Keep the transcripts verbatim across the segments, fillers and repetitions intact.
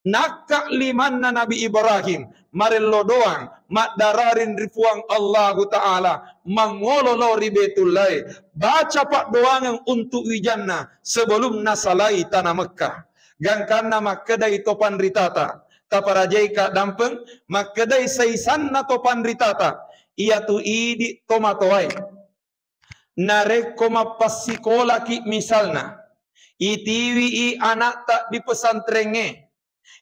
Nakka limanna Nabi Ibrahim, marello doang, maddararing ri Puang Allahu Ta'ala, mangolo lao ri Baitullae, baca paddoangeng untuk wijanna sebelum nasalai tana Mekkah. Gangkanna makkedai to panritata, taparajaika dampeng, makkedai saisanna to panritata, iyatu idi tomatoae. Narekko mappassikolaki misalna, itiwii anakta di pesantrengnge,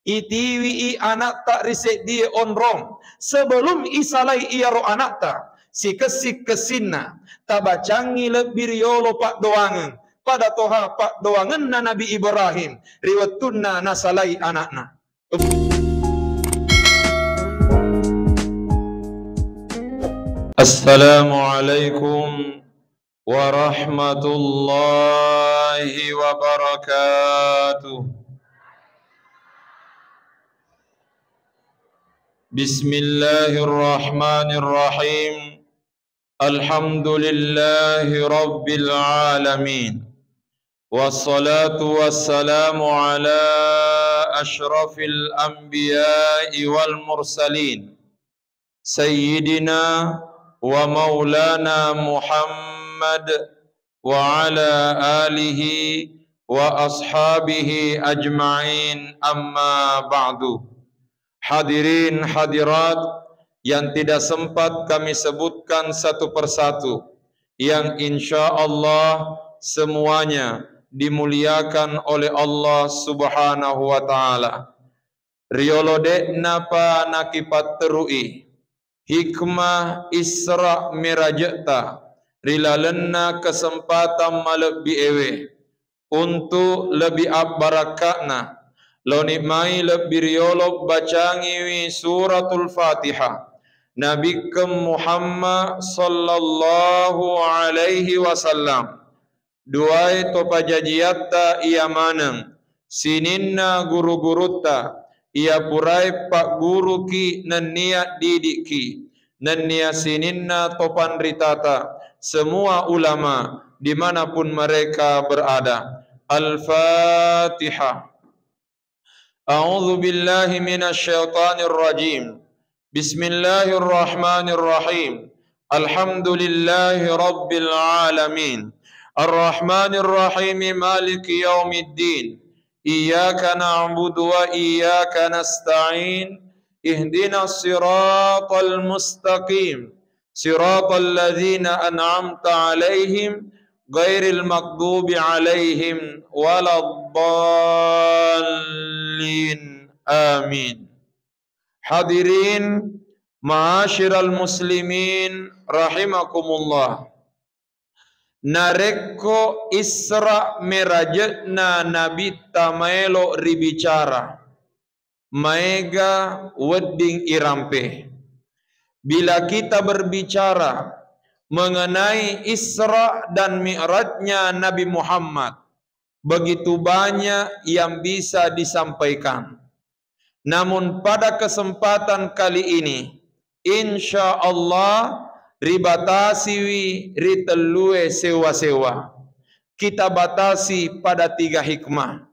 itiwii anakta ri seddie onrong, sebelum isalai iyaro anakta, sikessi-kessinna, tabacangngi lebbi riolo paddoangeng, pada toha paddoangenna Nabi Ibrahim ri wettunna nasalai anakna. Assalamualaikum warahmatullahi wabarakatuh. Bismillahirrahmanirrahim. Alhamdulillahi rabbil alamin. Wassalatu wassalamu ala asyrafil anbiya'i wal mursalin. Sayyidina wa maulana Muhammad wa ala alihi wa ashabihi ajma'in, amma ba'du. Hadirin hadirat yang tidak sempat kami sebutkan satu persatu, yang insya Allah semuanya dimuliakan oleh Allah Subhanahu wa Ta'ala. Riolo de'napa nakipatterui hikmah Isra Miraje'ta ri lalenna kesempatan malebbi ewe, untuk lebih abbarakka'na, laoni mai lebbi riolo bacangiwi Suratul Fatihah, Nabikkeng Muhammad sallallahu alaihi wasallam. Duae to pajajiatta iya maneng, sininna guru-gurutta iya purae pagguruki nennia didikki, nennia sininna to panritata, semua ulama dimanapun mereka berada. Al-Fatihah. أعوذ بالله من الشيطان الرجيم. بسم الله الرحمن الرحيم. الحمد لله رب العالمين. الرحمن الرحيم. مالك يوم الدين. إياك نعبد وإياك نستعين. اهدنا الصراط المستقيم. صراط الذين أنعمت عليهم غير المغضوب عليهم ولا الضالين. آمين. Hadirin ma'asyiral muslimin rahimakumullah. Narekko Isra Miraje'na Nabitta maelo ribicara, maega wedding irampe. Bila kita berbicara mengenai Isra dan Mi'rajnya Nabi Muhammad, begitu banyak yang bisa disampaikan. Namun pada kesempatan kali ini, insya Allah ribatasiwi ri tellue sewa-sewa. Kita batasi pada tiga hikmah.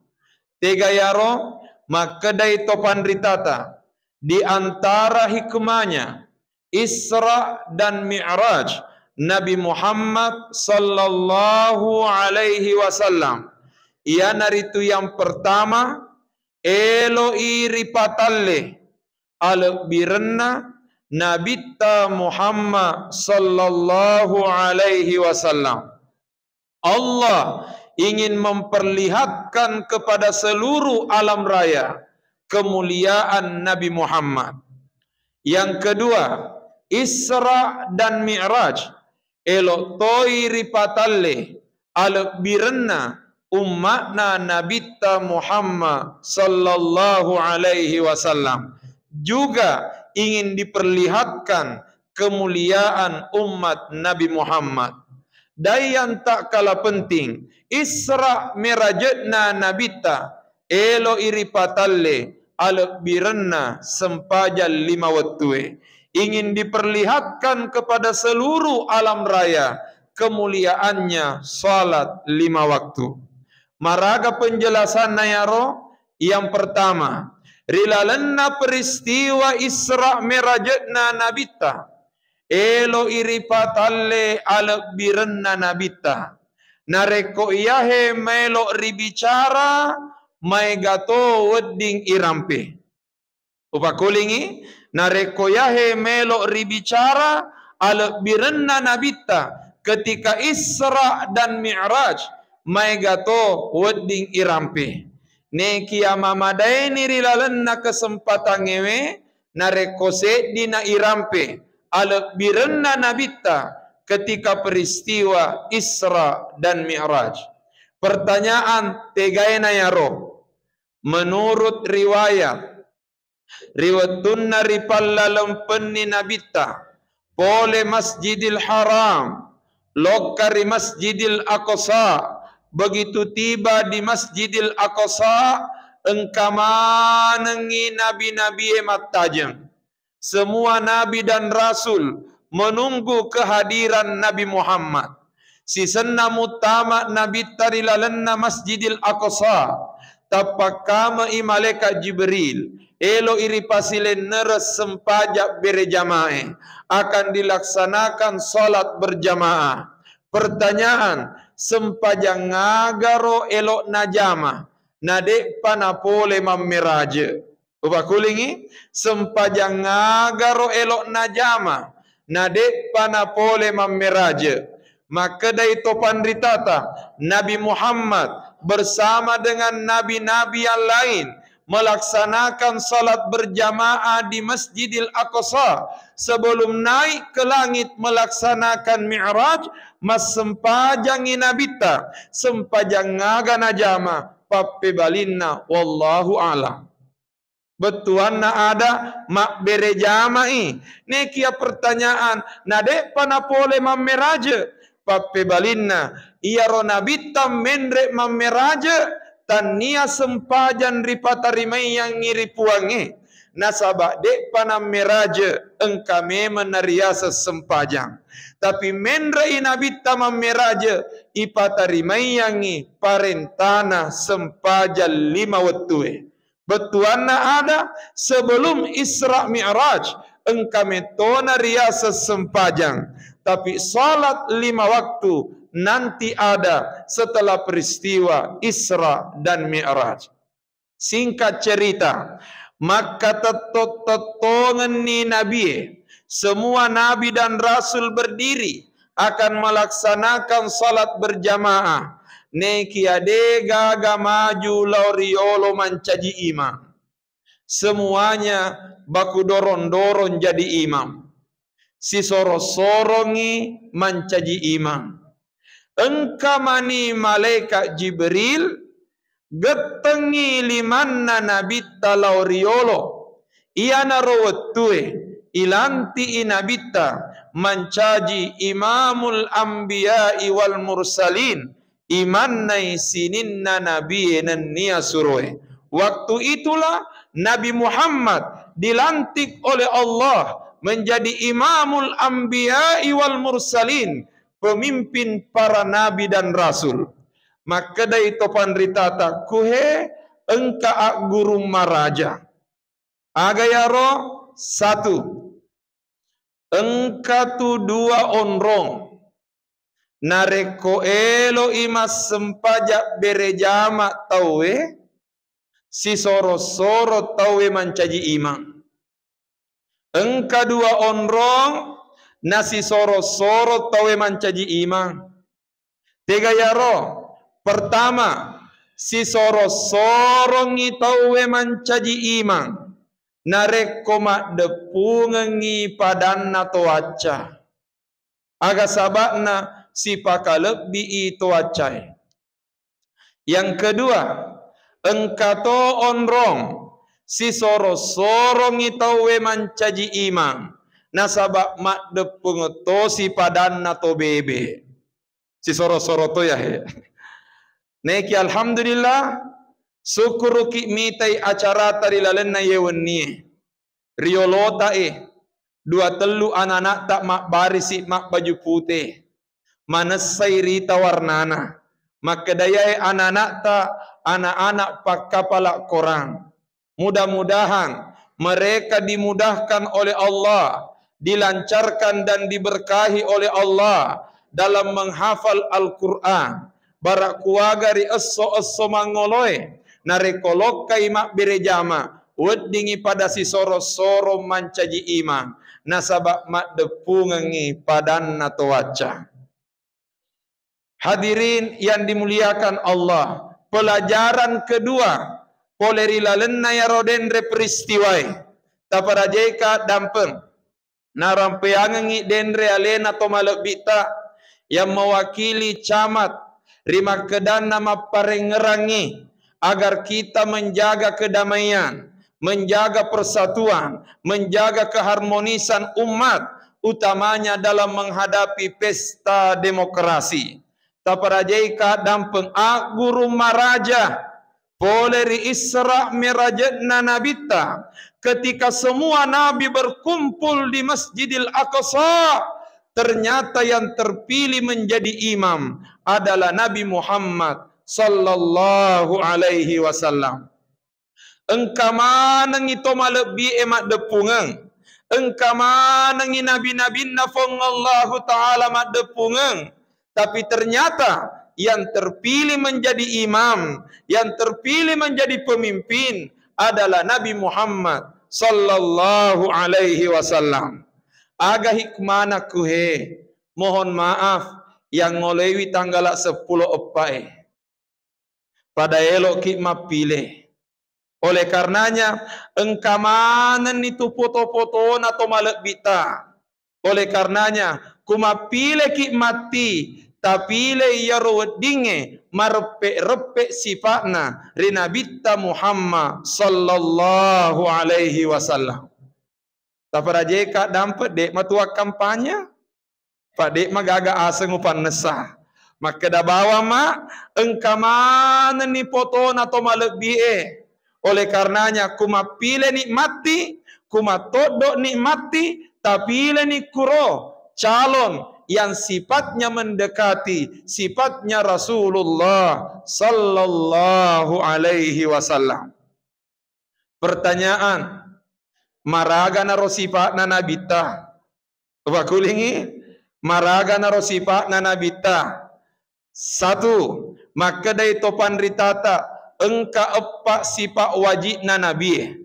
Tega yaro, makkedai to panritata, di antara hikmahnya Isra dan Mi'raj Nabi Muhammad sallallahu alaihi wasallam, iyanaritu yang pertama, elo'i ripatalle alebbirenna Nabitta Muhammad sallallahu alaihi wasallam. Allah ingin memperlihatkan kepada seluruh alam raya kemuliaan Nabi Muhammad. Yang kedua, Isra dan Mi'raj, elo toi ripatalle alebbirenna umma'na Nabitta Muhammad sallallahu alaihi wasallam. Juga ingin diperlihatkan kemuliaan umat Nabi Muhammad. Dan yang tak kalah penting, Isra Miraje'na Nabitta, elo'i ripatalle alebbirenna sempajang lima wettue. Ingin diperlihatkan kepada seluruh alam raya kemuliaannya salat lima waktu. Maraga penjelasanna yaro? Yang pertama, Ri lalenna peristiwa Isra Mi'rajna Nabitta, elo'i ripatalle alebbirenna Nabitta. Narekko iyahe maelo ribicara, maega to wedding irampe. Upakulingi, narekko iyahe maelo ribicara alebbirenna Nabitta ketika Isra dan Mi'raj, maega to wedding irampe. Nekia mamadaini ri lalenna kesempatangngewe, narekko seddina irampe alebbirenna Nabitta ketika peristiwa Isra dan Mi'raj. Pertanyaan, tegaena yaro? Menurut riwayat, ri wettunna ripallalempenni Nabitta pole Masjidil Haram, lokka ri Masjidil Aqsa. Begitu tiba di Masjidil Aqsa, engka manengngi nabi-nabie mattajeng. Semua nabi dan rasul menunggu kehadiran Nabi Muhammad. Sisenna muttama Nabitta ri lalenna Masjidil Aqsa, tappakkame'i malaikat Jibril, elo'i ripasilennereng sempajang berejamae, akan dilaksanakan salat berjamaah. Pertanyaan, sempajang agaro elo najama, nade'pa napole mammeraje? Upakulingi, sempajang agaro elo najama, nade'pa napole mammeraje? Makkedai to panritata, Nabi Muhammad bersama dengan nabi-nabi yang lain melaksanakan salat berjamaah di Masjidil Aqsa. Sebelum naik ke langit melaksanakan Mi'raj, massempajangi Nabitta, sempajang aga najama, pappebalinna wallahu a'lam. Bettuanna ada mabbere jamai. Nekia pertanyaan, nade'pa napole mammeraje? Pappebalinna, iyaro Nabitta menre mammeraje, tannia sempajang ripatarimaiyangngi ri Puangnge. Nasaba de'pa nammeraje, engka memeng nariaseng sempajang. Tapi menre'i Nabitta mammeraje, ipatarimaiyangngi parentana sempajang lima wettue. Bettuanna ada, sebelum Isra Mi'raj, engka mettona riaseng sempajang. Tapi salat lima waktu nanti ada setelah peristiwa Isra dan Mi'raj. Singkat cerita, makkatetto-tettongenni nabie. Semua nabi dan rasul berdiri akan melaksanakan salat berjamaah. Nekia degaga maju lao riolo mancaji imang. Semuanya baku dorong-dorong jadi imam. Sisoro-sorongi mancaji imang. Engka mani malaikat Jibril gettengngi limanna Nabitta lao riolo. Iyanaro wettue ilanti'i Nabitta mancaji Imamul Anbiya'i wal Mursalin, imannai sininna nabie nennia suroe. Waktu itulah Nabi Muhammad dilantik oleh Allah menjadi Imamul Anbiya'i wal Mursalin, pemimpin para nabi dan rasul. Makkedai to panritata, kuhe engka aggurung maraja. Aga yaro? Satu, engka tu dua onrong. Narekko elo'i massempajang berejama tauwe, sisoro-soro tauwe mancaji imang. Engka dua onrong nasisoro-soro tauwe mancaji imang. Tega yaro? Pertama, sisoro-sorongngi tauwe mancaji imang narekko maddeppungengngi padanna toacca. Aga saba'na? Sipakalebbi'i toaccae. Yang kedua, engka to onrong sisoro-sorongngi tauwe mancaji imang nasaba maddeppung tosi padanna to bebe. Sisoro-soro to yahe. Neki alhamdulillah, sukkuruki mitai acarata ri lalenna ye wennie. Riolota e, dua tellu anana'ta mabbarisi mabbaju pute. Manessai rita warnana. Makkedayae anana'ta anak-anak pakkapala korang. Mudah-mudahan mereka dimudahkan oleh Allah, dilancarkan dan diberkahi oleh Allah dalam menghafal Al-Quran. Bara kuaga ri esso-esso mangoloe, narekko lokkai mabbere jama, weddingi pada sisoro-soro mancaji imang, nasaba maddeppungengngi padanna toacca. Hadirin yang dimuliakan Allah, pelajaran kedua pole ri lalenna iyaro denre peristiwae, taparajaika dampeng. Narampeangengngi denre alena to malebbi'ta yang mewakili camat ri makkedanna mapparengngerangngi agar kita menjaga kedamaian, menjaga persatuan, menjaga keharmonisan umat, utamanya dalam menghadapi pesta demokrasi. Taparajaika dampeng agguru maraja pole ri Isra Mi'rajna Nabitta, ketika semua nabi berkumpul di Masjidil Aqsa, ternyata yang terpilih menjadi imam adalah Nabi Muhammad sallallahu alaihi wasallam. Engka manengngi to malebbi'e maddeppungeng, engka manengngi nabi-nabinna Puang Allahu Ta'ala maddeppungeng, tapi ternyata yang terpilih menjadi imam, yang terpilih menjadi pemimpin adalah Nabi Muhammad sallallahu alaihi wasallam. Aga hikmana kuhe? Mohon maaf, yang ngolewi tanggala seppulo eppa e. Pada eloki mappile. Oleh karenanya, engka manenni tu foto-fotona to malebbi'ta. Oleh karenanya, kumappileki matti, tapile iyaro weddingnge mareppe-reppe sifa'na ri Nabitta Muhammad sallallahu alaihi wasallam. Taparajeka dampe, de' matuang kampanye, pa de' magaga aseng upannessa. Makkeda bawang ma, engka manenni fotona to malebbi e. Oleh karenanya, kumappileni matti, kumattoddo'ni matti, tapileni kuro calon yang sifatnya mendekati sifatnya Rasulullah sallallahu alaihi wasallam. Pertanyaan, maraga naro sifa'na Nabitta? Upakulingi, maraga naro sifa'na Nabitta? Satu, makkedai to panritata, engka eppa sifa' waji'na Nabie.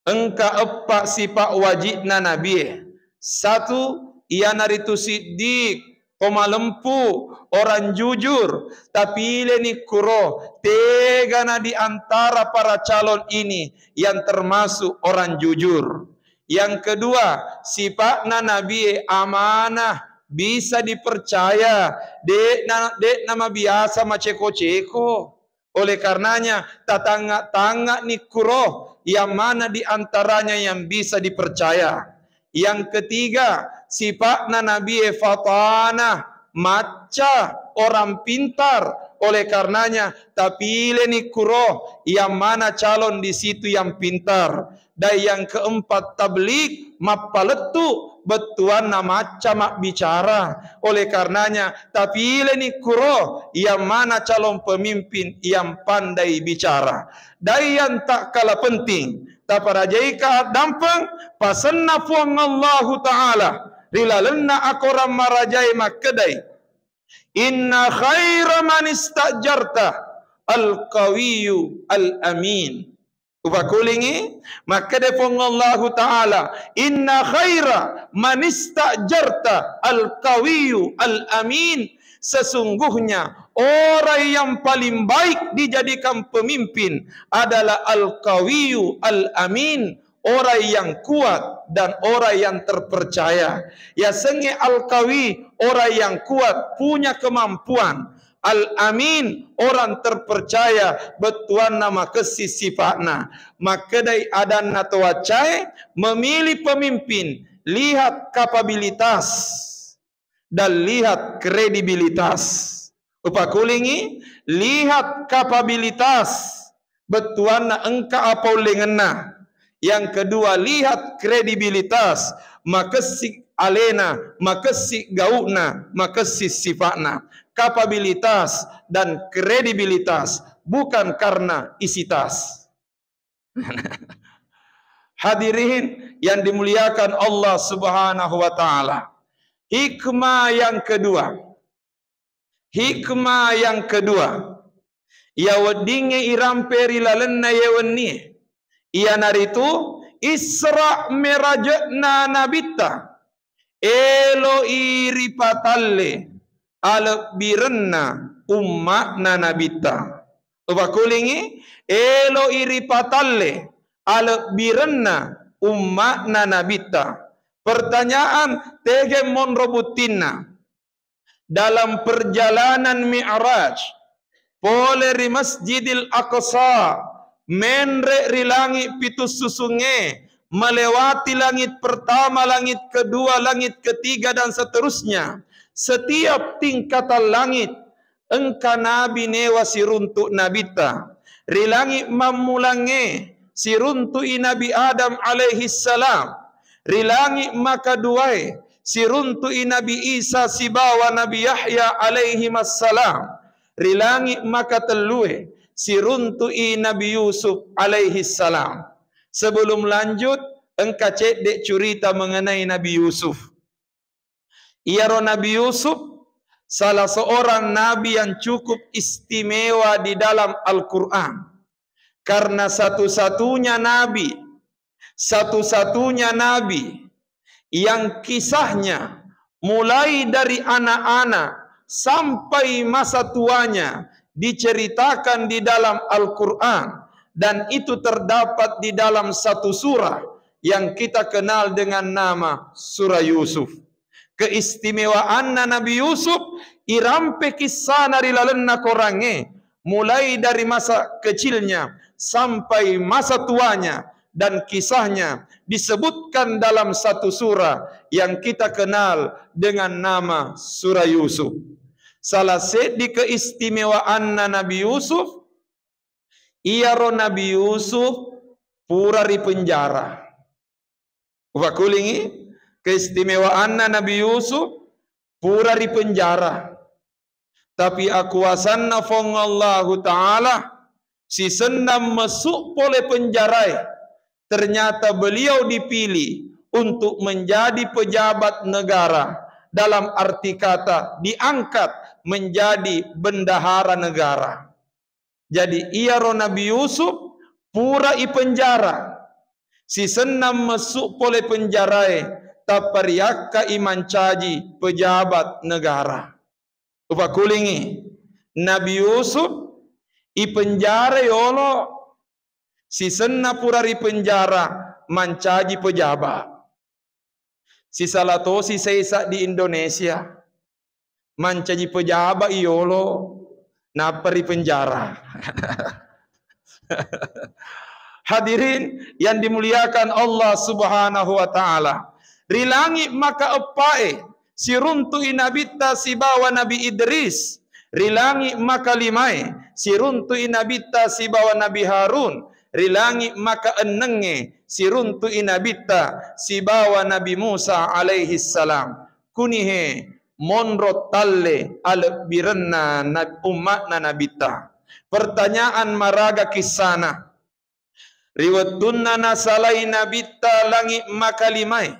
Engka eppa sifa' waji'na Nabie. Satu, iyanaritu siddiq, to malempu, orang jujur. Tapileni kuro, tegana di antara para calon ini yang termasuk orang jujur. Yang kedua, sifa'na Nabie amanah, bisa dipercaya, de'na, de'na mabiasa maceko-ceko. Oleh karenanya, tatangnga-tangnga'ni kuro yang mana di antaranya yang bisa dipercaya. Yang ketiga, sifa'na Nabie fatanah, macca, orang pintar. Oleh karenanya, tapileni kuro yang mana calon di situ yang pintar. Dan yang keempat, tablig, mappalettu, bettuanna macca mabbicara. Oleh karenanya, tapileni kuro yang mana calon pemimpin yang pandai bicara. Dan yang tak kalah penting, taparajaika addampeng pasenna Puang Allahu Ta'ala ri lalenna akorang marajae makkedai, "Inna khaira man istajarta al-qawiyyu al-amin." Upakulingi, makkeda Puang Allahu Ta'ala, "Inna khaira man istajarta al-qawiyyu al-amin." Sesungguhnya orang yang paling baik dijadikan pemimpin adalah al-qawiyyu al-amin, orang yang kuat dan orang yang terpercaya. Yasengnge al-qawi, orang yang kuat, punya kemampuan. Al-amin, orang terpercaya, bettuanna makessing sifa'na. Makkedai adanna to waccae, memilih pemimpin, lihat kapabilitas dan lihat kredibilitas. Upakulingi, lihat kapabilitas, bettuanna engka apa ullengenna. Yang kedua, lihat kredibilitas, makessing alena, makessing gau'na, makessing sifa'na. Kapabilitas dan kredibilitas, bukan karena isitas. Hadirin yang dimuliakan Allah Subhanahu wa Ta'ala. Hikmah yang kedua. Hikmah yang kedua. Iya weddingnge irampe ri lalenna iye wennie. Iyanaritu Isra Meraje'na Nabitta. Elo'i ripatalle alebbirenna umma'na Nabitta. Upakulingi, elo'i ripatalle alebbirenna umma'na Nabitta. Pertanyaan, tege monro buttinna? Dalam perjalanan Mi'raj, pole ri Masjidil Aqsa, menre ri langit pitu susungnge, melewati langit pertama, langit kedua, langit ketiga, dan seterusnya. Setiap tingkatan langit, engka nabi newa siruntu nabitta. Ri langit mammulangnge, siruntu'i Nabi Adam alaihi salam. Ri langit makaduae, siruntu'i Nabi Isa sibawa Nabi Yahya alaihi salam. Ri langit makatellue, siruntu'i Nabi Yusuf alaihi salam. Sebelum lanjut, engka cedde curita mengenai Nabi Yusuf. Iyaro Nabi Yusuf salah seorang nabi yang cukup istimewa di dalam Al-Quran. Karena satu-satunya nabi, satu-satunya nabi yang kisahnya mulai dari anak-anak sampai masa tuanya diceritakan di dalam Al-Quran, dan itu terdapat di dalam satu surah yang kita kenal dengan nama Surah Yusuf. Keistimewaanna Nabi Yusuf irampe kissana ri lalenna Korangnge, mulai dari masa kecilnya sampai masa tuanya, dan kisahnya disebutkan dalam satu surah yang kita kenal dengan nama Surah Yusuf. Salah seddi keistimewaanna Nabi Yusuf, iyaro Nabi Yusuf pura ri penjara. Upakulingi, keistimewaanna Nabi Yusuf pura ri penjara. Tapi akuasanna Fuang Allahu Ta'ala, sisenna messu pole penjarae, ternyata beliau dipilih untuk menjadi pejabat negara, dalam arti kata diangkat menjadi bendahara negara. Jadi, iyaro Nabi Yusuf pura ipenjara. Sisenna messu pole penjarae, tappa riakka i mancaji pejabat negara. Upakulingi, Nabi Yusuf ipenjara yolo, sisenna pura ripenjara mancaji pejabat. Sisala tosi saisa di Indonesia. Mancaji pejabat iyolo, nappa ri penjara. Hadirin yang dimuliakan Allah Subhanahu wa Ta'ala. Ri langit maka eppae, siruntu'i Nabitta sibawa Nabi Idris. Ri langit maka limae, siruntu'i Nabitta sibawa Nabi Harun. Ri langit maka ennengnge, siruntu'i Nabitta sibawa Nabi Musa alaihi salam. Kunihe monro talle alebbirenna na-, umma'na Nabitta. Pertanyaan maraga kissana. Ri wettunna nasalai Nabitta langit makalimae,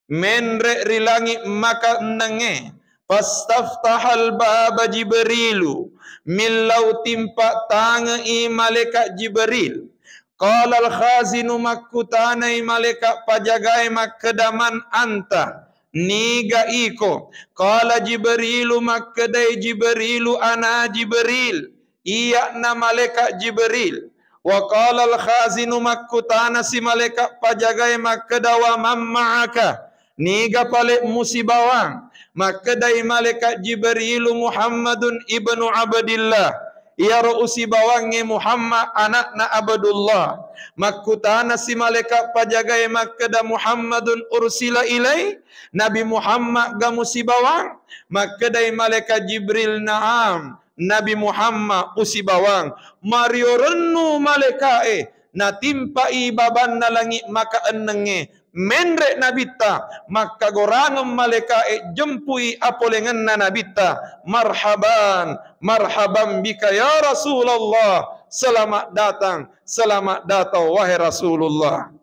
menre ri langit makaennengnge, fastaftahal baba Jibrilu, millau timpa tange'i malaikat Jibril. Qalal khazinu, makkutanai malaikat pajagae makkeda, man anta, niga iko? Qala Jibrilu, makkedai Jibrilu, ana Jibril, iya'na malaikat Jibril. Wa qalal khazinu, makkutanasi malaikat pajagae makkeda, wa man ma'aka, niga pale musibawang? Makkedai malaikat Jibrilu, Muhammadun ibnu Abdillah, iyaro usibawangnge Muhammad ana'na Abdullah. Makkutanasi malaikat pajagae makkeda, Muhammadun ursila ilai, Nabi Muhammad ga musibawang? Makkedai malaikat Jibril, naam, Nabi Muhammad usibawang. Mario rennu malaikae, natimpai babanna langit makaennengnge, menre Nabitta, makkagorangeng malaikae jempui apolengenna Nabitta, marhaban, marhaban bika ya Rasulullah, selamat datang, selamat datang, wahai Rasulullah.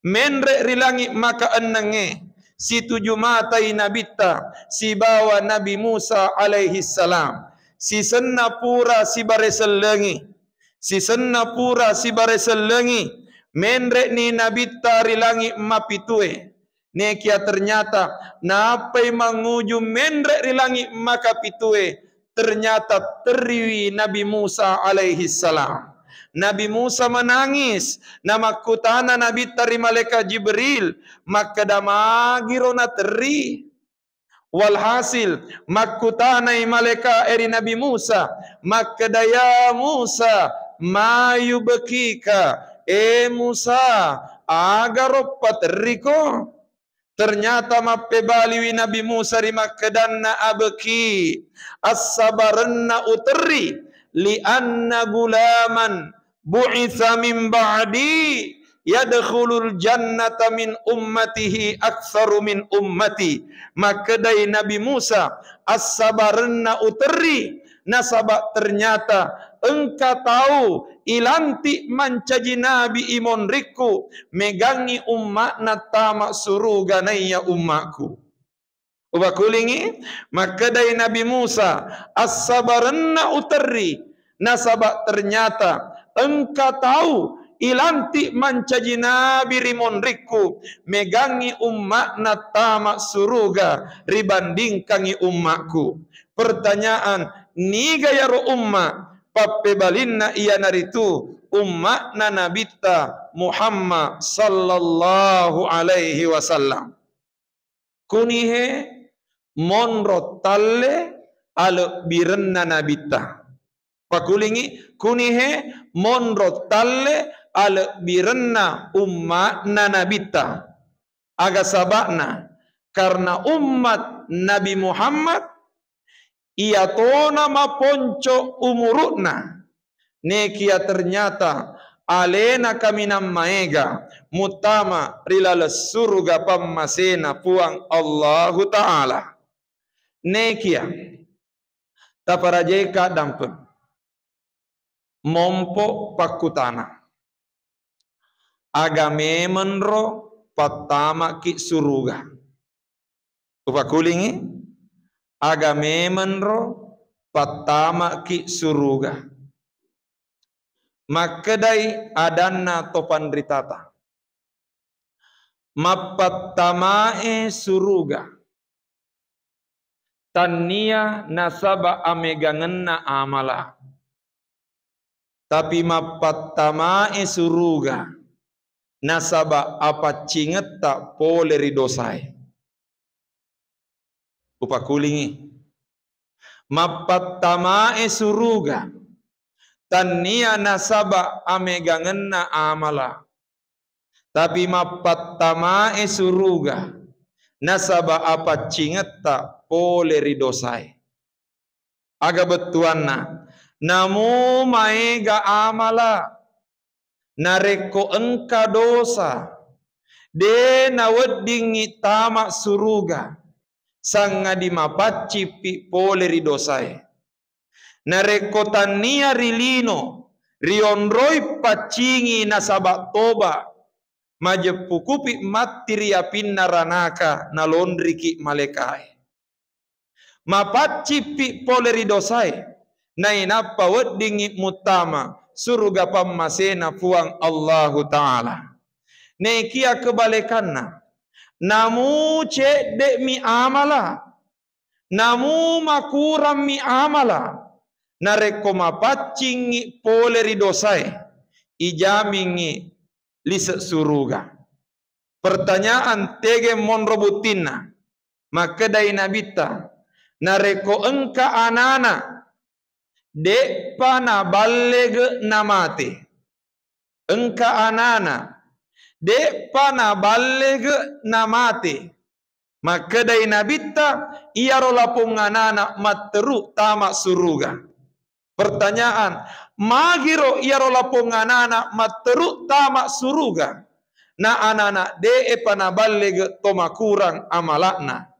Menre' ri langi' makaennengnge, situju matai Nabitta sibawa Nabi Musa alaihissalam. Sisenna pura sibare sellengi, sisenna pura sibare sellengi, menre'ni Nabitta ri langi' mapitue. Nekia ternyata nappai manguju menre' ri langi' makapitue, ternyata terriwi Nabi Musa alaihissalam. Nabi Musa menangis, namakkutana Nabitta ri Malaikat Jibril, makkeda, magiro naterri? Walhasil, makkutanai malaika'e ri Nabi Musa, makkeda, ya Musa, mayu bekika, e Musa, agaro paterriko? Ternyata mappebaliwi Nabi Musa ri makkedanna, abeki, assabarenna uterri, li anna gulaman bu'itsa min ba'di yadkhulul jannata min ummatihi aktsaru min ummati. Makkedai Nabi Musa, assabarenna uterri, nasaba ternyata engka tau ilanti mancaji nabi imonrikku, megangngi umma'na tama suruga naiya umma'ku. Upakulingi, makkedai Nabi Musa, assabarenna uterri, nasaba ternyata engka tau ilanti mancaji nabi ri monrikku, megangngi umma'na tama suruga ribandingkangngi umma'ku. Pertanyaan, niga yaro umma? Pappebalinna iyanaritu umma'na Nabitta Muhammad sallallahu alaihi wasallam. Kunihe monro talle alebbirenna Nabitta. Pakulingi, kunihe monro talle alebbirenna umma'na Nabitta. Aga saba'na? Karena ummat Nabi Muhammad iyatona maponco umuru'na, nekia ternyata alena kaminang maega muttama ri laleng suruga pammasena Puang Allahu Ta'ala. Nekia taparajai kaddampeng, mompo pakkutana, aga memenro pattamaki suruga? Upakulingi, aga memenro pattamaki suruga? Makkedai adanna to panritata, mappattamae suruga tannia nasaba amegangenna amala, tapi mappattamae suruga nasaba apaccingetta pole ri dosae. Upakulingi, mappattamae suruga tannia nasaba amegangenna amala, tapi mappattamae suruga nasaba apaccingetta pole ri dosae. Aga bettuanna? Namu maega amala, narekko engka dosa, de naweddingngi tama suruga, sangadi mapaccippi pole ri dosae. Narekko tannia ri lino, rionroi paccingi nasaba toba, majeppukupi matti ri apinna ranaka nalonriki malekae. Mapaccippi pole ri dosae, nainappa weddingngi muttama suruga pammasena Puang Allahu Ta'ala. Nekia kebalekanna, namu cedde'mi amala, namu makurammi amala, narekko mapaccingngi pole ri dosae, ijamingngi lise suruga. Pertanyaan, tege monro buttinna? Makkedai Nabitta, narekko engka anana, de'pa naballege namate. Engka anana, de'pa naballege namate. Makkedai Nabitta, iyaro lapong anana matteru tama suruga. Pertanyaan, magiro iyaro lapong anana matteru tama suruga, na anana de'epa naballege to makurang amala'na?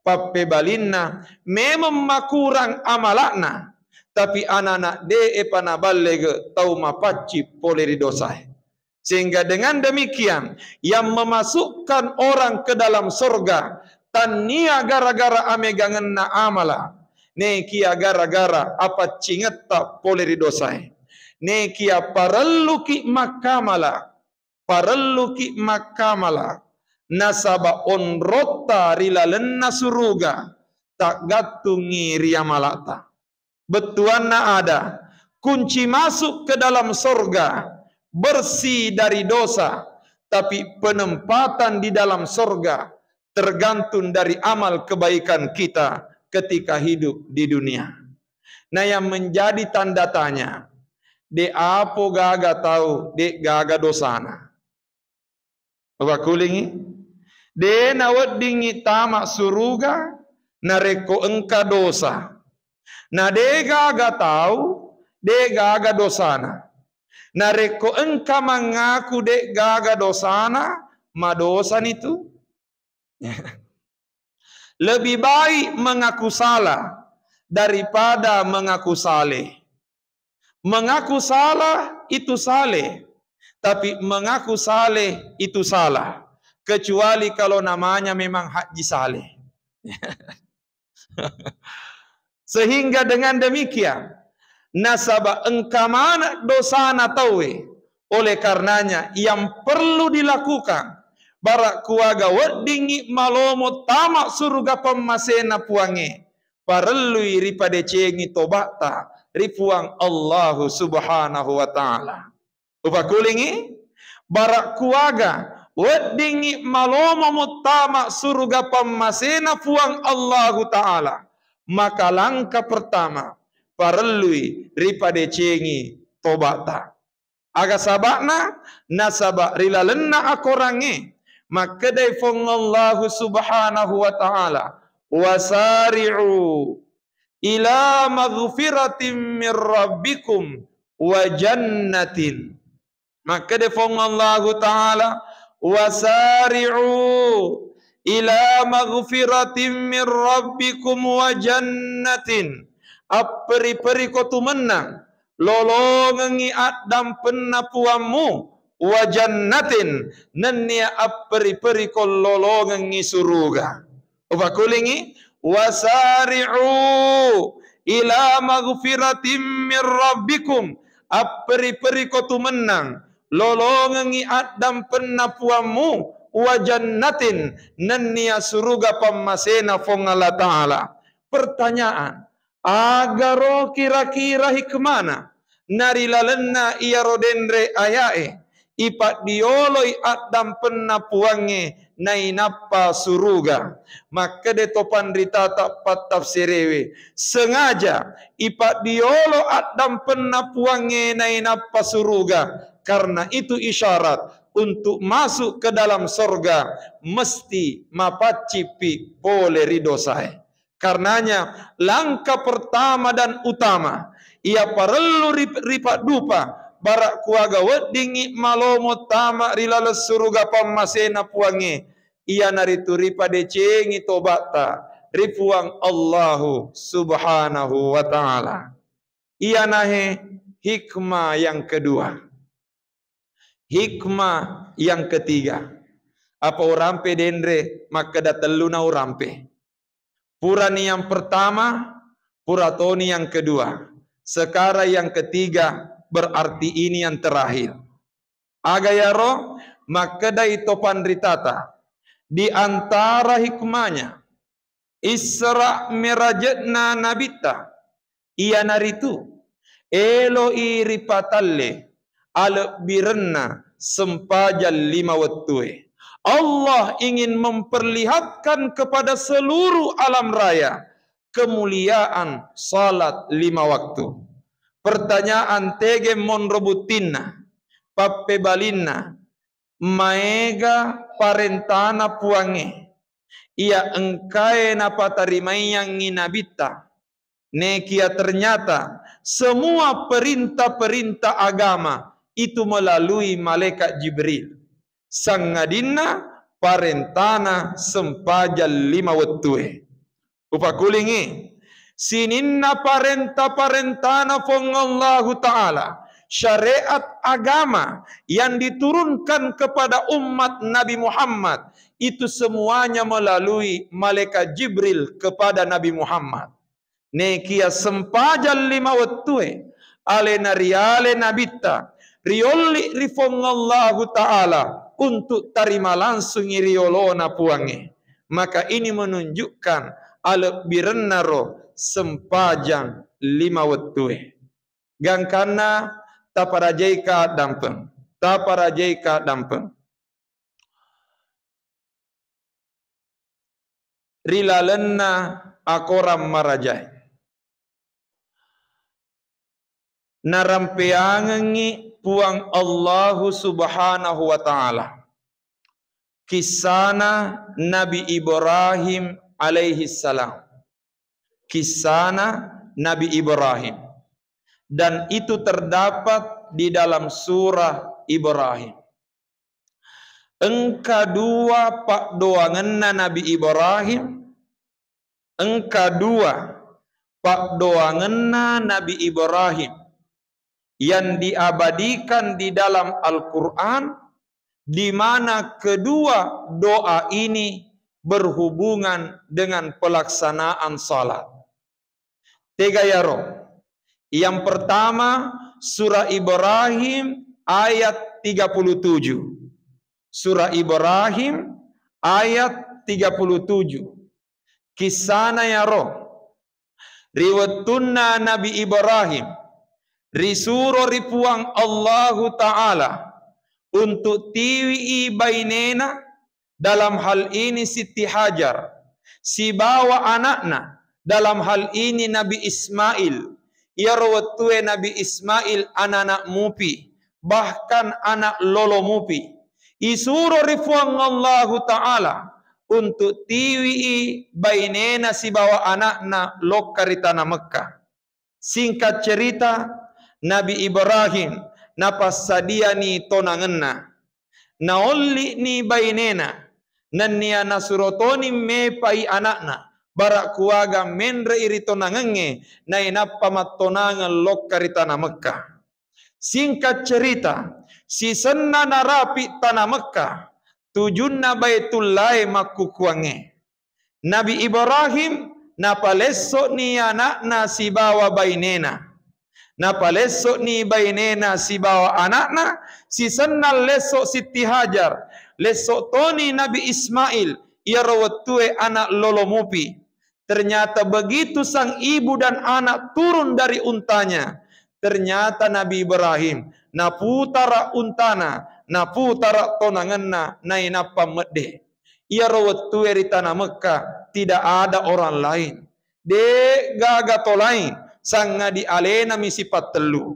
Pappebalinna, memeng makurang amala'na, Tapi anana' de'epa naballege tau mapaccing pole ri dosae. Sehingga dengan demikian, yang memasukkan orang ke dalam sorga, tannia gara-gara amegangenna amala, nekia gara-gara apaccingetta pole ri dosae. Nekia parelluki makkamala, parelluki makkamala, nasaba onrotta ri lalenna suruga taggattungngi ri amalata. Bettuanna ada, kunci masuk ke dalam sorga bersih dari dosa, tapi penempatan di dalam sorga tergantung dari amal kebaikan kita ketika hidup di dunia. Nah, yang menjadi tanda tanya, de' apo gaga tau de' gaga dosana. Upakulingi, de' naweddingngi tama suruga narekko engka dosa. Na de' gaga tau de' gaga dosana. Narekko engka mangaku de' gaga dosana, madosani tu. Lebih baik mengaku salah daripada mengaku saleh. Mengaku salah itu saleh, tapi mengaku saleh itu salah. Kecuali kalau namanya memang Haji Saleh. Sehingga dengan demikian, nasaba engka maneng dosana tauwe. Oleh karenanya, yang perlu dilakukan, bara' kuaga weddingngi malomo tama suruga pammasena Puangnge, parellui ripadecengi toba'ta ri Puang Allahu Subhanahu wa Ta'ala. Upakulingi, bara' kuaga weddingngi malomo muttama suruga pammasena Puang Allahu Ta'ala, maka langkah pertama, parellui ripadecengi toba'ta. Aga saba'na? Nasaba' ri lalenna akorangnge, makkedai Puang Allahu Subhanahu wa Ta'ala, "Wasari'u ila maghfiratin min rabbikum wa jannatin." Makkeda Puang Allahu Ta'ala, "Wasari'u ila maghfiratin min rabbikum wa jannatin." Apperi-periko tumennang lolongengngi addampenna Puammu, wa jannatin, nennia apperi-periko lolongengngi suruga. Upakulingi, "Wasari'u ila maghfiratin min rabbikum." Apperi-periko tumennang lolongengngi addampenna Puammu, wa jannatin, nennia suruga pammasena Puang Allah Ta'ala. Pertanyaan, agaro kira-kira hikmana narilalenna iyaro denre aya'e ipaddioloi addampenna Puangnge nainappa suruga? Makkeda to panritata pattafsirewe, sengaja ipaddiolo addampenna Puangnge nainappa suruga, karena itu isyarat untuk masuk ke dalam sorga mesti mapaccippi pole ri dosae. Karenanya, langkah pertama dan utama iya parellu ri-, ripaddupa, bara' kuaga weddingngi malomo tama ri laleng suruga pammasena Puangnge, iyanaritu ripadecengi toba'ta ri Puang Allahu Subhanahu wa Ta'ala. Iyanahe hikmah yang kedua. Hikmah yang ketiga. Apa urampe denre makkeda tellu na urampe. Purani yang pertama, pura toni yang kedua. Sekarang yang ketiga, berarti ini yang terakhir. Aga yaro? Makkedai to panritata, di antara hikmahnya, Isra Miraje'na Nabitta, iyanaritu elo'i ripatalle alebbirenna sempajang lima wettue. Allah ingin memperlihatkan kepada seluruh alam raya kemuliaan salat lima waktu. Pertanyaan, tege monro buttinna, pappebalinna, maega parentana Puangnge iya engkae napatarimaiyangngi Nabitta. Nekia ternyata semua perintah-perintah agama itu melalui malaikat Jibril. Sangadinna parentana sempajang lima wettue. Upakulingi, Sininna parenta-parentana Puang Allahu Ta'ala, syariat agama yang diturunkan kepada umat Nabi Muhammad, itu semuanya melalui malaikat Jibril kepada Nabi Muhammad. Nekia sempajang lima wettue, alena riale nabitta, riolli ri Puang Allahu Ta'ala untuk tarima langsungi riolona Puangnge. Maka ini menunjukkan alebbirennaro sempajang lima wettue. Gangkanna taparajaika dampeng, taparajaika dampeng. Ri lalenna akorang marajae, narampeangengngi Puang Allahu Subhanahu wa Ta'ala kissana Nabi Ibrahim alaihi salam. Kissana Nabi Ibrahim. Dan itu terdapat di dalam surah Ibrahim. Engka dua paddoangenna Nabi Ibrahim, engka dua paddoangenna Nabi Ibrahim yang diabadikan di dalam Al-Quran, di mana kedua doa ini berhubungan dengan pelaksanaan salat. Tega yaro? Yang pertama, surah Ibrahim ayat tiga puluh tujuh. Surah Ibrahim ayat tiga puluh tujuh. Kissana yaro, ri wettunna Nabi Ibrahim risuro ri Puang Allahu Ta'ala untuk tiwii bainena, dalam hal ini Siti Hajar, sibawa anakna, dalam hal ini Nabi Ismail. Iyaro wettue Nabi Ismail anana mupi, bahkan anak lolo mupi. Isuro ri Puang Allahu Ta'ala untuk tiwii bainena sibawa anakna lokka ri tana Mekkah. Singkat cerita, Nabi Ibrahim napassadiani tonangenna. Naolli'ni bainena, nennia nasuro toni mepai anakna, bara kuaga menre'i ri tonangengnge, nainappa mattonangeng lokka ri tana Mekkah. Singkat cerita, sisenna narapi tana Mekkah, tujunna Baitullae makkukuangnge. Nabi Ibrahim napalesso'ni ana'na sibawa bainena. Napalesso'ni bainena sibawa ana'na, sisenna lesso Sitti Hajar, lesso toni Nabi Ismail, iyaro wettue ana' lolo mupi. Ternyata begitu sang ibu dan anak turun dari untanya, ternyata Nabi Ibrahim naputara untana, naputara tonangenna, nainappa medde. Iyaro wettue ri tana Mekka, tidak ada orang lain. De' gaga to laing, sangadi alenami sipattellu.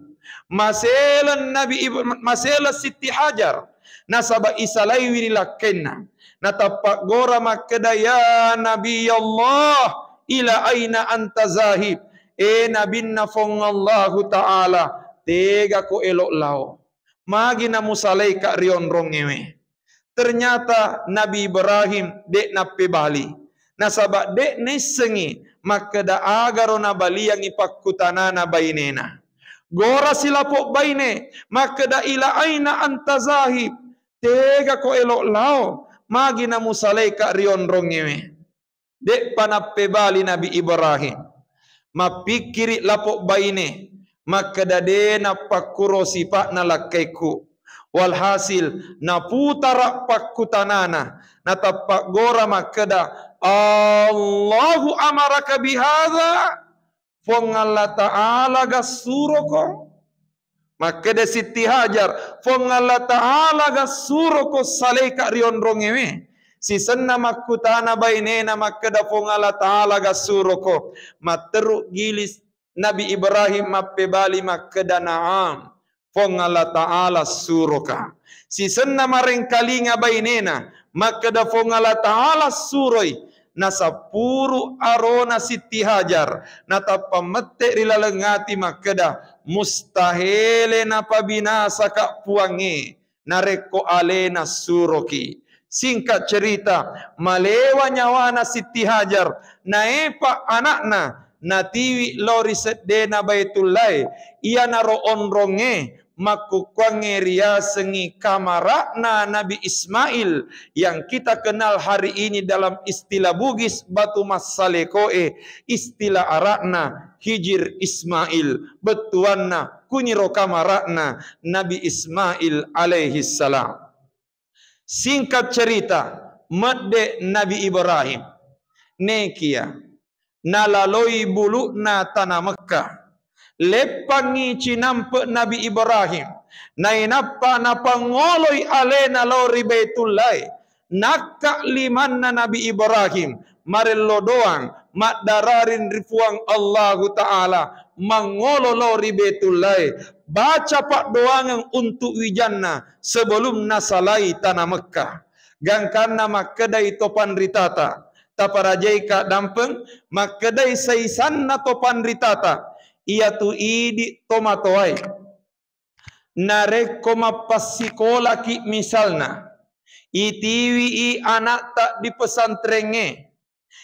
Maseleng Nabi Ib-, maseleng Sitti Hajar, nasaba isalaiwi ri lakkainna. Natappa gora makkeda, "Ya Nabi Allah, ila aina anta zahib?" E Nabinna Puang Allahu Ta'ala, tegako elo lao? Magi namusalaika ri onrongngewe? Ternyata Nabi Ibrahim de' nappebali. Nasaba de' naissengi makkeda agaro nabaliangi pakkutanana bainena. Gora silapo baine makkeda, "Ila aina anta zahib?" Tegako elo lao? Magi namusalaika ri onrongngewe? De'pa nappebali Nabi Ibrahim. Mappikkiri lapo baine, makkeda, "De' nappakkuro sipa'na lakkaikku." Walhasil, naputara pakkutanana, natappa gora makkeda, "Allahu amaraka bihadza?" Puang Allah Ta'ala gassuroko? Makkeda Sitti Hajar, "Puang Allah Ta'ala gassuroko salaika ri onrongngewe?" Sisenna makkutana bainena makkeda, "Puang Allah Ta'ala gassuroko?" Matteru gilis Nabi Ibrahim mappebali makkeda, "Na'am, Puang Allah Ta'ala suroka." Sisenna marengkalinga bainena makkeda, "Puang Allah Ta'ala suroi." Nasappuru arona Sitti Hajar, natappa mette ri laleng ati makkeda, "Mustahele napabinasaka Puangnge narekko alena suroki." Singkat cerita, malewa nyawana Sitti Hajar, naepa ana'na, natiwi lao ri seddena Baitullae, iyanaro onrongnge makkukkuangnge riasengngi kamara'na Nabi Ismail, yang kita kenal hari ini dalam istilah Bugis batu massalekoe, istilah Arabna Hijir Ismail, bettuanna kuniro kamara'na Nabi Ismail alaihi salam. Singkat cerita, medde Nabi Ibrahim. Nekia, nalaloi bulu'na tana Mekka. Leppangngi cinampe Nabi Ibrahim. Nainappa napangngoloi alena lao ri Baitullae. Nakka limanna Nabi Ibrahim, marello doang, maddararing ri Puang Allahu Ta'ala, mangngolo lao ri Baitullae, baca paddoangeng untuk wijanna sebelum nasalai tana Mekka. Gangkanna makkedai to panritata, taparajaika dampeng, makkedai saisanna to panritata, iyatu idi tomatoae. Narekko mappassikolaki misalna, itiwii anakta di pesantrengnge,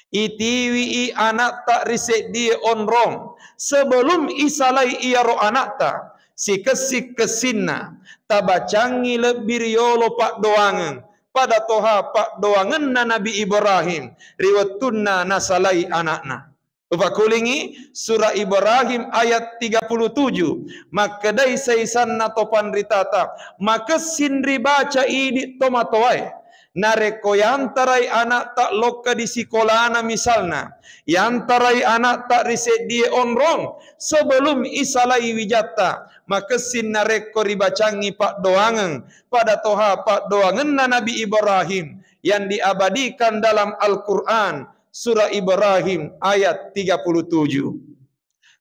itiwii anakta ri seddie onrong, sebelum isalai iyaro anakta, sikessi-kessinna tabacangngi lebbi riyolo paddoangeng, pada toha paddoangenna Nabi Ibrahim ri wettunna nasalai anakna. Upakulingi, Surah Ibrahim ayat tiga puluh tujuh, makkedai saisanna to panritata, makessing ribaca idi tomatoae. Narekko yantarai anakta lokka di sikolana misalna, yantarai anakta ri seddie onrong, sebelum isalai wijatta, makessing narekko ribacangngi paddoangeng, pada toha paddoangenna Nabi Ibrahim yang diabadikan dalam Al-Quran, Surah Ibrahim ayat tiga puluh tujuh.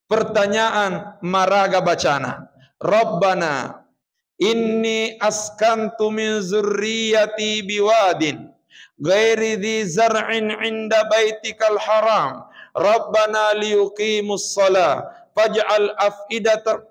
Pertanyaan maraga bacana. Rabbana inni askantu min zurriyati biwadin ghairi dzi zar'in inda baitikal haram. Rabbana liyuqimus shalah. Faj'al af'idata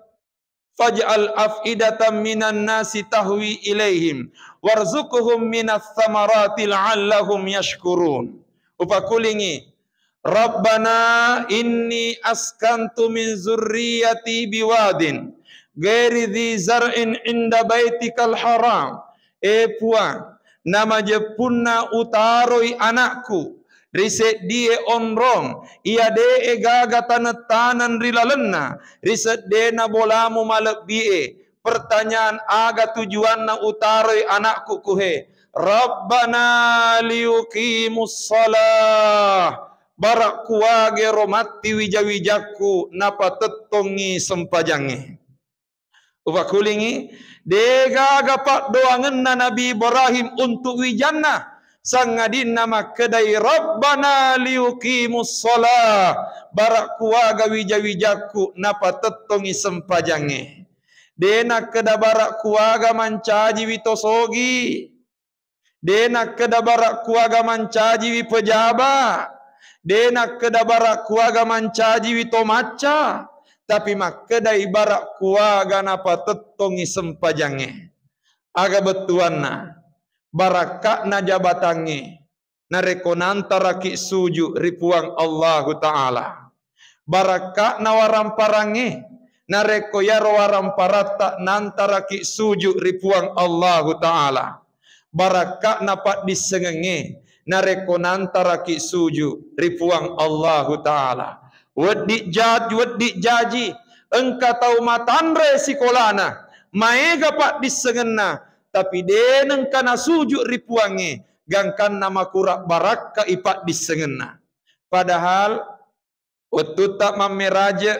faj'al af'idatan minan nasi tahwi ilaihim warzuqhum minas samarati la'allahum yashkurun. Upakulingi, Rabbana inni askantu min zurriyati biwadin ghairi dzi zar'in inda baitikal haram. E Puang, namajeppunna utaroi anakku ri seddie onrong, iya de'e gaga taneng-taneng ri lalenna, ri seddena bolamu malebbi'e. Pertanyaan, aga tujuanna utaroi anakku kuhe? Rabbana liyuqimus shalah. Bara kuagero matti wija-wijakku napatettongngi sempajangnge. Upakulingi, degaga paddoangenna Nabi Ibrahim untuk wijanna, sangadinna makkedai, Rabbana liyuqimus shalah, bara kuaga wija-wijakku napatettongi sempajangnge. De nakkeda bara kuaga mancajiwi to sogi. De nakkeda bara kuaga mancajiwi pejaba. De nakkeda bara kuaga mancajiwi to macca. Tapi makkedai bara kuaga napatettongi sempajangnge. Aga bettuanna? Barakka'na jabatangnge narekko nantaraki suju ri Puang Allahu Ta'ala. Barakka'na waramparangnge narekko iyaro waramparatta nantaraki suju ri Puang Allahu Ta'ala. Barakka'na paddissengengnge narekko nantaraki suju ri Puang Allahu Ta'ala. Weddi ja-, weddi jaji, engka tau matanre sikolana, maega paddissengenna, tapi de nengka nasuju ri Puangnge, gangkanna makura barakka i paddissengenna. Padahal wettutta mammeraje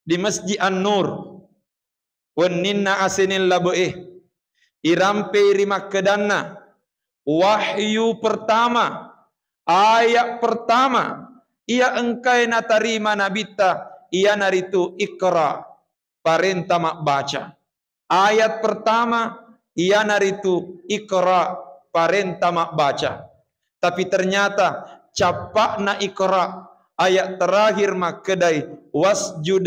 di Masjid An-Nur, wenninna aseneng labe'e, irampei ri makkedanna, wahyu pertama, ayat pertama iya engkae natarima Nabitta, iyanaritu Iqra, parenta mabbaca. Ayat pertama, iyanaritu Iqra, parenta mabbaca. Tapi ternyata cappa'na Iqra, ayat terakhir makkedai, wasjud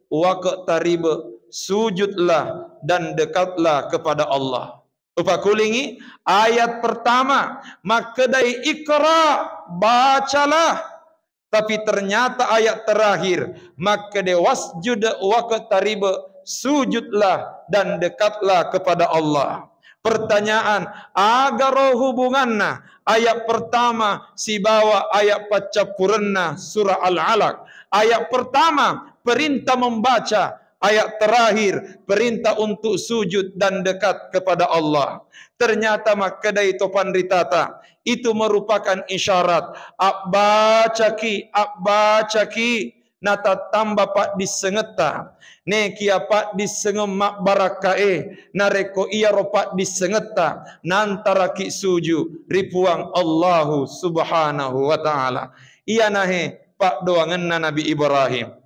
waqtarib, sujudlah dan dekatlah kepada Allah. Upakulingi, ayat pertama makkedai, Iqra, bacalah. Tapi ternyata ayat terakhir, makkeda, "Wasjud waqtarib," sujudlah dan dekatlah kepada Allah. Pertanyaan, agaro hubunganna ayat pertama sibawa ayat paccappurenna surah Al-Alaq? Ayat pertama, perintah membaca. Ayat terakhir, perintah untuk sujud dan dekat kepada Allah. Ternyata makkedai to panritata, itu merupakan isyarat. Abbacaki, abbacaki, natattamba paddissengetta. Nekia paddissengeng mabbarakkae, narekko iyaro paddissengetta, nantaraki suju ri Puang Allahu Subhanahu wa Ta'ala. Iyanahe paddoangenna Nabi Ibrahim.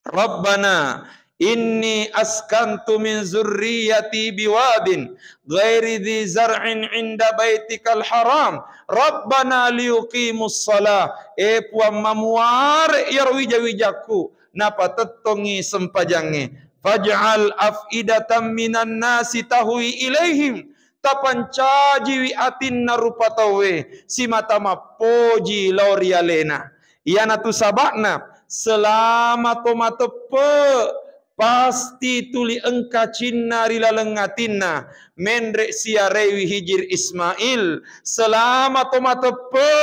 Rabbana inni askantu min zurriyati biwadin ghairi dzi zar'in inda baitikal haram. Rabbana liyuqimus shalah. E Puang, mamuare iyaro wija-wijakku, napatettongi sempajangnge. Faj'al af'idatan minan nasi tahwi ilaihim. Tapancajiwi atinna rupa tauwe simata mappoji lao ri alena. Iyanatu saba'na, selama to mateppe, pasti tuli engka cinna ri laleng atinna, menre siarewi Hijir Ismail. Selama to mateppe,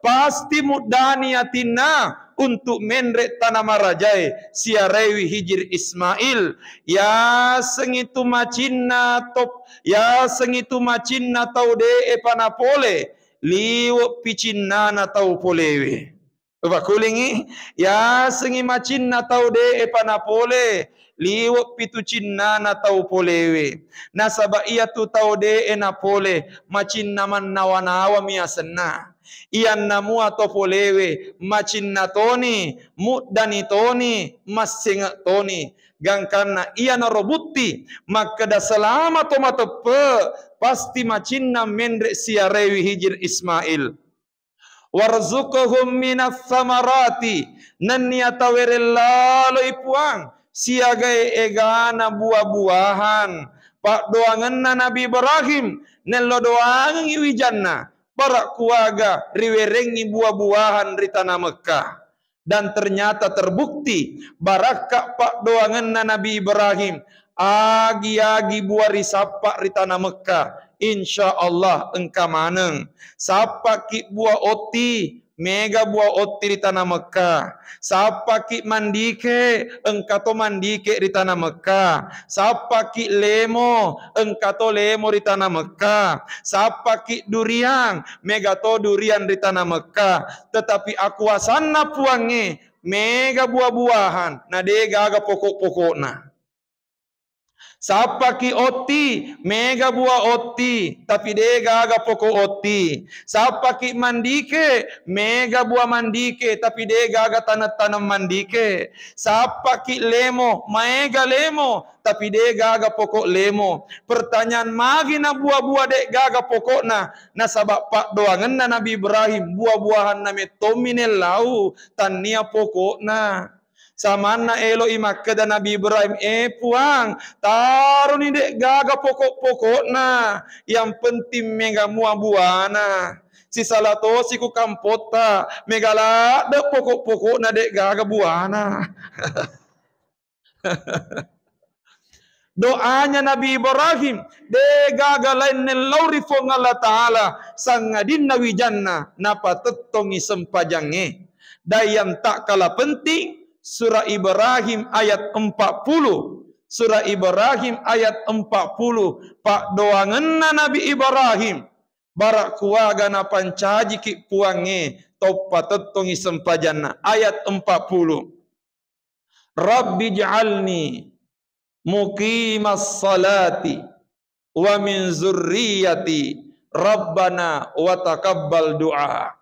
pasti muddani atinna untuk menre tana marajae, siarewi Hijir Ismail. Yasengi tu macinna top, yasengi tu macinna tau de'e pa napole, liwe'pi cinnana tau polewe. Upakulingi, yasengi macinna tau de'e pa napole, liwe'pi tu cinnana tau polewe. Nasaba iyatu tau de'e napole, macinna mannawa-nawami asenna. Iyanna mua to polewe, macinna toni, muddani toni, massengeq toni. Gangkanna iyanaro butti makkeda selama to mateppe, pasti macinna menre siarewi Hijir Ismail. Warzuqhum minas samarati, nennia tawereng laloi Puang siagae egana buah-buahan. Paddoangenna Nabi Ibrahim, nello doangengngi wijanna, bara kuaga riwerengngi buah-buahan ri tana Mekkah. Dan ternyata terbukti barakka paddoangenna Nabi Ibrahim, agi-agi buah risappa ri tana Mekkah, insya Allah engka maneng. Sappaki buah otti, mega buah otti ri tana Mekkah. Sappaki mandike, engka to mandike ri tana Mekkah. Sappaki lemo, engka to lemo ri tana Mekkah. Sappaki duriang, mega to durian ri tana Mekkah. Tetapi akuasanna Puangnge, mega buah-buahan, na de gaga pokok-pokokna. Sappaki otti, mega buah otti, tapi de gaga pokok otti. Sappaki mandike, mega buah mandike, tapi de gaga taneng-taneng mandike. Sappaki lemo, maega lemo, tapi de gaga pokok lemo. Pertanyaan, magi na buah-buah de gaga pokokna? Nasaba paddoangenna Nabi Ibrahim, buah-buahanna mettommi nellau, tannia pokokna. Samanna elo'i makkeda Nabi Ibrahim, "Eh Puang, taroni de gaga pokok-pokokna, yang penting mega mua buana. Sisala tosi ku kampotta, mega ladde pokok-pokokna de gaga buana." Doanya Nabi Ibrahim, de gaga lain nellau ri Puang Allah Ta'ala, sangadinna wijanna napatettongi sempajangnge. Dan yang tak kalah penting, surah Ibrahim ayat empat puluh. Surah Ibrahim ayat empat puluh. Paddoangenna Nabi Ibrahim, bara kuaga napancajiki Puangnge, toppa tettongi sempajanna. Ayat empat puluh. Rabbi ij'alni muqimas salati wa min zurriyati, Rabbana wa taqabbal du'a.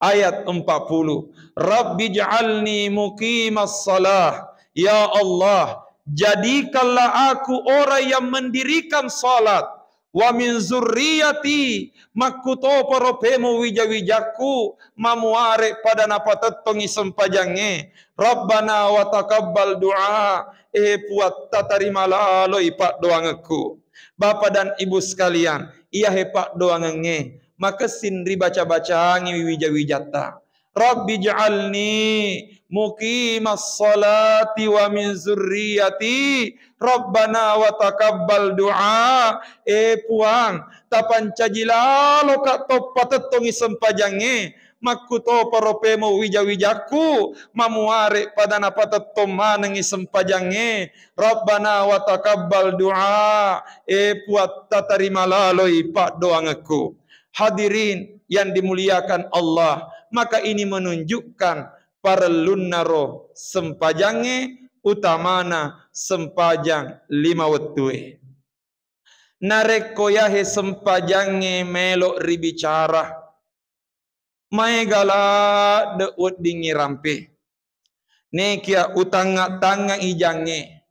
Ayat empat puluh. Rabbi ij'alni muqimas salah. Ya Allah, jadikanlah aku orang yang mendirikan salat. Wa min zurriyati, makkutoparo pemo wija-wijakku, mamuare pada napatettongi sempajangnge. Rabbana wa taqabbal du'a, eh Puatta, tarima laloi paddoangekku. Bapa dan Ibu sekalian, iyahe paddoangengnge makessing ribaca-bacangi wija-wijatta. Rabbi ij'alni muqimas sholati wa min dzurriyyati. Rabbana wa taqabbal du'a. Eh Puang, tapancaji laloka to patettongi sempajangnge. Makkutoparo pemo wija-wijakku, mamuare pada napatettong manengngi sempajangnge. Rabbana wa taqabbal du'a. Eh Puang, tatarima laloi paddoangekku. Hadirin yang dimuliakan Allah, maka ini menunjukkan parellunnaro sempajangnge, utamana sempajang lima wettue. Narekko yahe sempajangnge melo ribicara, maega ladde weddingngi rampe. Nekia utangnga-tangnga ijangnge,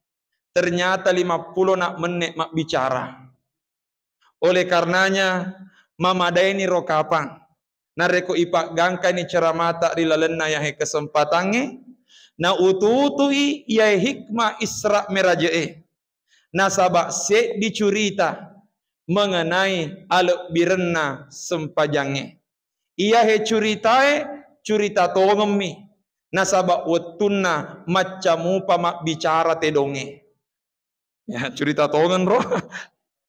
ternyata lima pulo na menne mabbicara. Oleh karenanya, mamadaini ro kapang narekko ipaggangkani ceramata ri lalenna yahe kesempatangnge, na ututu'i yae hikmah Isra Meraje'e. Nasaba seddi curita mengenai alebbirenna sempajangnge. Iyahe curitae curita tongemmi, nasaba wettunna macca mupa mabbicara tedongnge. Ya, curita tongeng ro.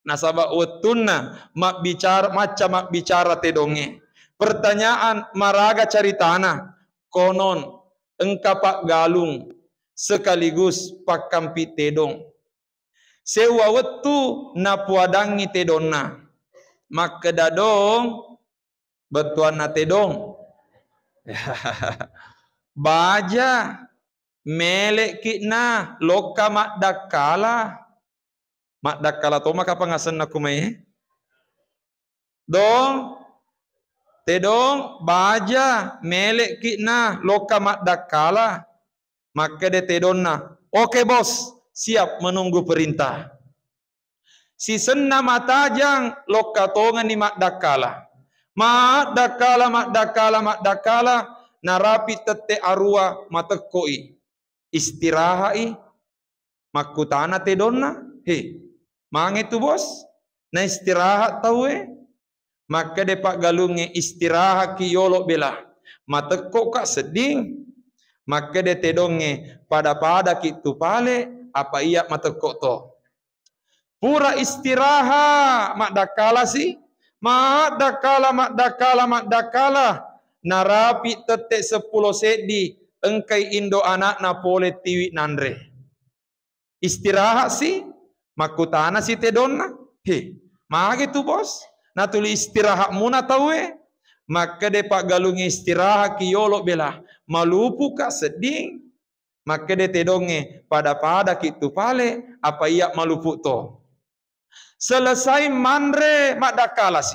Nasaba wettunna mabbicara, macca mabbicara tedongnge. Pertanyaan, maraga caritana? Konon engka paggalung sekaligus pakkampi tedong. Sewwa wettu napuadangngi tedonna. Makkeda, "Dong," bettuanna tedong, "baja, mele'ki'na lokka maddakkala." Maddakkala tomma kapang asenna kumai? "Dong, tedong, baja, mele'ki'na lokka maddakkala." Makkeda tedonna, "Oke, Bos, siap menunggu perintah." Sisenna matajang lokka tongenni maddakkala. Maddakkala, maddakkala, maddakkala, narapi tette arua matekkoi. Istiraha'i. Makkutana tedonna, "He, mange tu, Bos? Na istirahat tauwe?" Makkeda paggalungnge, "Istirahakki yolo bela. Matekkoka sedding." Makkeda tedongnge, "Pada-padaki tu pale, apa iya matekko to." Pura istirahat, maddakkalasi. Maddakkala, maddakkala, maddakkala. Narapi tette seppulo seddi, engkai indo anakna pole tiwi nanre. Istirahatsi, makkutanasi tedonna, "He, mage tu, Bos? Natuli istirahat muna tauwe?" Makkeda paggalungnge, "Istirahakki yolo bela, malupuka sedding." Makkeda tedongnge, "Pada-padaki tu pale, apa iya malupu to." Selesai manre, maddakkalasi.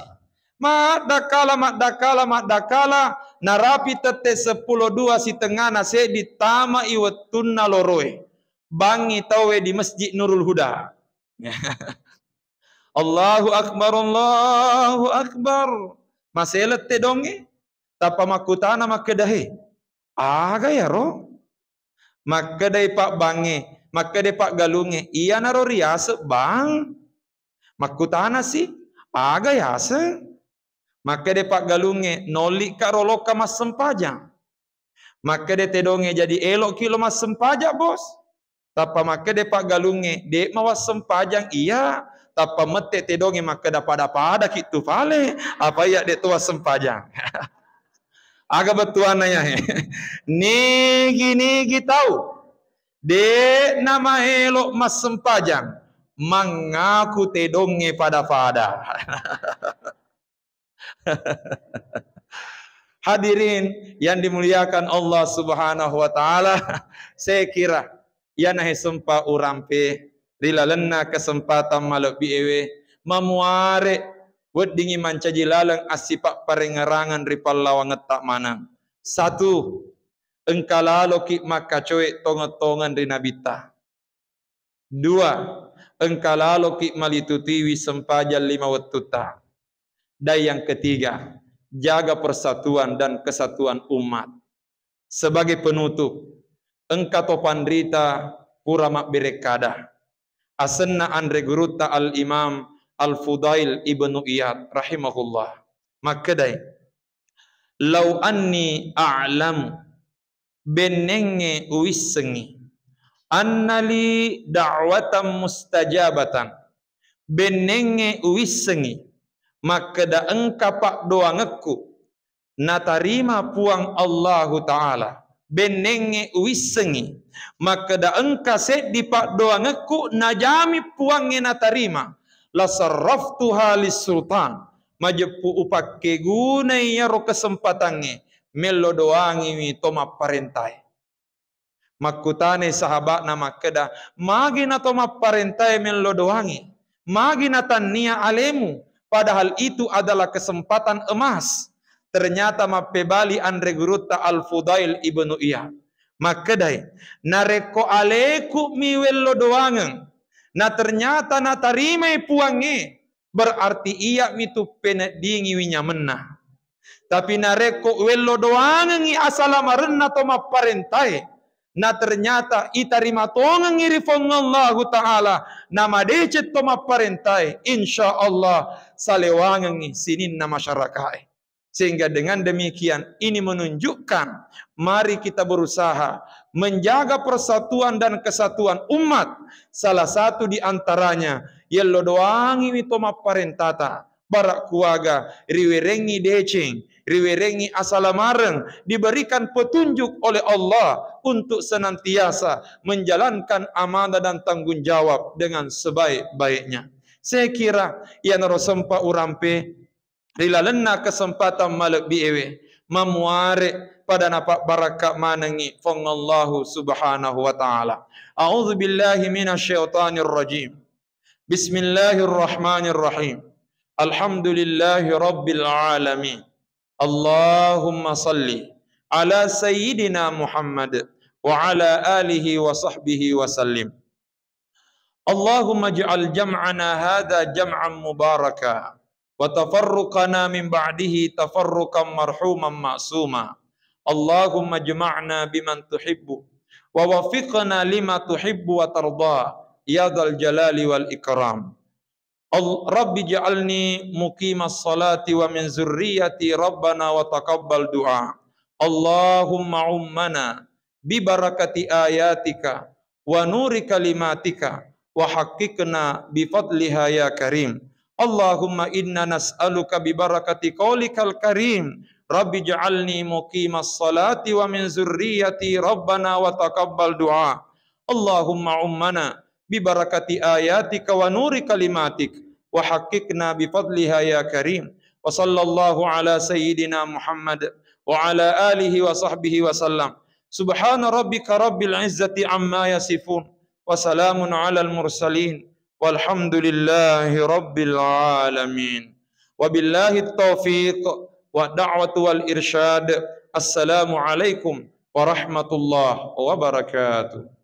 Maddakkala, maddakkala, maddakkala, narapi tette seppulo dua sitengana seddi, tamai wettunna loroe. Bangngi tauwe di Masjid Nurul Huda. Allahu Akbar, Allahu Akbar. Maseleng tedongnge, tappa makkutana makkeda, "He, aga yaro?" Makkedai pabbangnge, makkedai paggalungnge, "Iyanaro riaseng, Bang." Makkutanasi, "Aga yaseng?" Makkeda paggalungnge, "Nollikka ro lokka massempajang." Makkeda tedongnge, "Jadi elo'ki lo massempajang, Bos?" Tappa makkeda paggalungnge, "De' mawassempajang iya." Tappa mette tedongnge makkeda, "Pada-padaki tu pale, apa iya de' to wassempajang." Aga bettuanna yahe? Nigi-nigi tau de' namaelo massempajang, mangaku tedongnge pada-pada. Hadirin yang dimuliakan Allah Subhanahu wa Ta'ala, saya kira iyanahe sempa urampe ri lalenna kesempatan malebbi ewe, mamuare weddingi mancaji laleng assipapparengngerangeng ri pallawangetta maneng. Satu, engka laloki makkacoe tongeng-tongeng ri Nabitta. Dua, engka laloki malitutiwi sempajang lima wettutta. Dan yang ketiga, jaga persatuan dan kesatuan umat. Sebagai penutup, engka to panrita pura mabberekkada. Asenna anre gurutta Al-Imam Al-Fudail Ibnu Iyad rahimahullah. Makkedai, Lau anni a'lamu, bennengnge uwissengngi, annali da'watan mustajabatan, bennengnge uwissengngi makkeda engka paddoangekku natarima Puang Allahu Ta'ala, bennengnge uwissengngi makkeda engka seddi paddoangekku najami Puangnge natarima, la sarraftuha lis sultan, majeppu upakkegunai iyaro kesempatangnge mello doangiwi to mapparentae. Makkutanai sahaba'na makkeda, magi na to mapparentae mello doangi? Magi na tannia alemu? Padahal itu adalah kesempatan emas. Ternyata mappebali anre gurutta Al-Fudail ibnu Iyad. Makkedai, narekko aleku mi wello doangeng, na ternyata natarimai Puangnge, berarti iyami tu peneddingiwi nyamenna. Tapi narekko wello doangengngi asalamarenna to mapparentae, na ternyata itarima tongengngi ri Puang Allahu Ta'ala, namadeceng to mapparentae, insya Allah salewangengngi sininna masyarakae. Sehingga dengan demikian, ini menunjukkan, mari kita berusaha menjaga persatuan dan kesatuan umat. Salah satu di antaranya, yello doangiwi to mapparentata, bara kuaga riwerengngi deceng, riwerengngi asalamareng, diberikan petunjuk oleh Allah untuk senantiasa menjalankan amanah dan tanggung jawab dengan sebaik-baiknya. Saya kira iyanaro sempa urampe ri lalenna kesempatan malebbi'ewe, mamuare pada napabbarakka manengngi Puang Allahu Subhanahu wa Ta'ala. A'udzu billahi minasyaitonir rajim. Bismillahirrahmanirrahim. Alhamdulillahi rabbil alamin. Allahumma salli ala sayyidina Muhammad wa ala alihi wa sahbihi wa sallim. اللهم اجعل جمعنا هذا جمعا مباركا وتفرقنا من بعده تفرقا مرحوما معصوما. اللهم اجمعنا بمن تحب ووفقنا لما تحب وترضى يا ذا الجلال والإكرام. رب اجعلني مقيم الصلاة ومن ذريتي ربنا وتقبل دعاء. اللهم عمنا ببركة آياتك ونور كلماتك وحققنا بفضلها يا كريم. اللهم إنا نسألك ببركة قولك الكريم رب اجعلني مقيم الصلاة ومن ذريتي ربنا وتقبل دعاء. اللهم عمنا ببركة آياتك ونور كلماتك وحققنا بفضلها يا كريم. وصلى الله على سيدنا محمد وعلى آله وصحبه وسلم. سبحان ربك رب العزة عما يصفون وسلام على المرسلين والحمد لله رب العالمين. وبالله التوفيق والدعوة والإرشاد. السلام عليكم ورحمة الله وبركاته.